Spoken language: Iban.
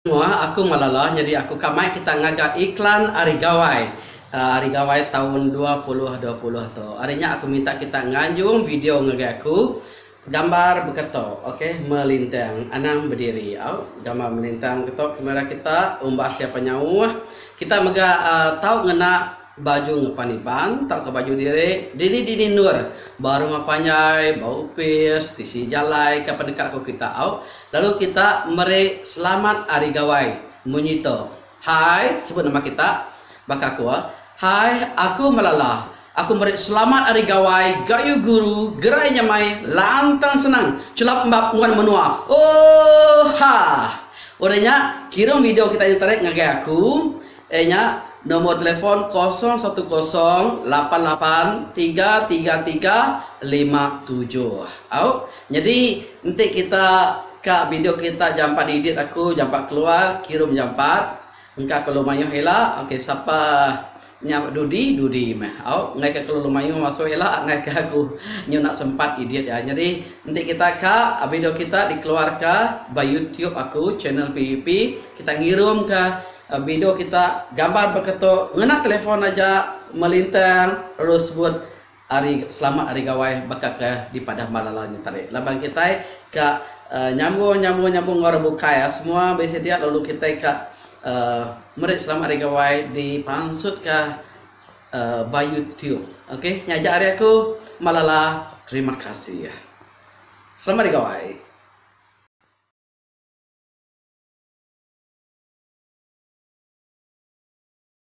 Semua aku malala nyadi aku ka mai kita ngaga iklan Hari Gawai Hari Gawai taun 2020 tu. Ari nya aku minta kita nganjung video ngagai aku gambar beketo ok melintang anang bediri au gambar melintang keto kamera kita umbas iya penyauh kita mega tau ngena Baju ngepan Iban tauka baju diri dini-dini endur ba rumah panjai, ba opis, tisi jalai ka peneka ku kita au. Lalu kita meri selamat Hari Gawai munyi tu. Hai, sebut nama kita baka aku. Hai, aku Malala. Aku meri selamat Hari Gawai gayu guru gerai nyamai lantang senang chelap embap nguan menua. Oohh-ha. Udah nya kirum video kita nya tadi ngagai aku. Iya nya nombor telefon 010 8 8 3 3 3 5 7. Au. Nyadi enti kita ka video kita jampat diedit aku jampat keluar kirum jampat engka kelu mayuh ila ok sapa nya dudi dudi meh au enggai ka kelu mayuh masuk ila enggai ka aku nyu enda sempat edit iya. Nyadi enti kita ka video kita dikeluarka ba youtube aku channel PUP kita ngirumka Video kita gambar baka tu ngena telefon aja melintang lalu sebut hari selamat hari gawai baka ke dipadah malala nya tadi laban kitai ka nyambung nyambung nyambung enggau orang bukai semua bisi dia lalu kitai ka meri selamat hari gawai dipansut ka ba youtube ok nya aja ari aku malala terima kasih selamat hari gawai.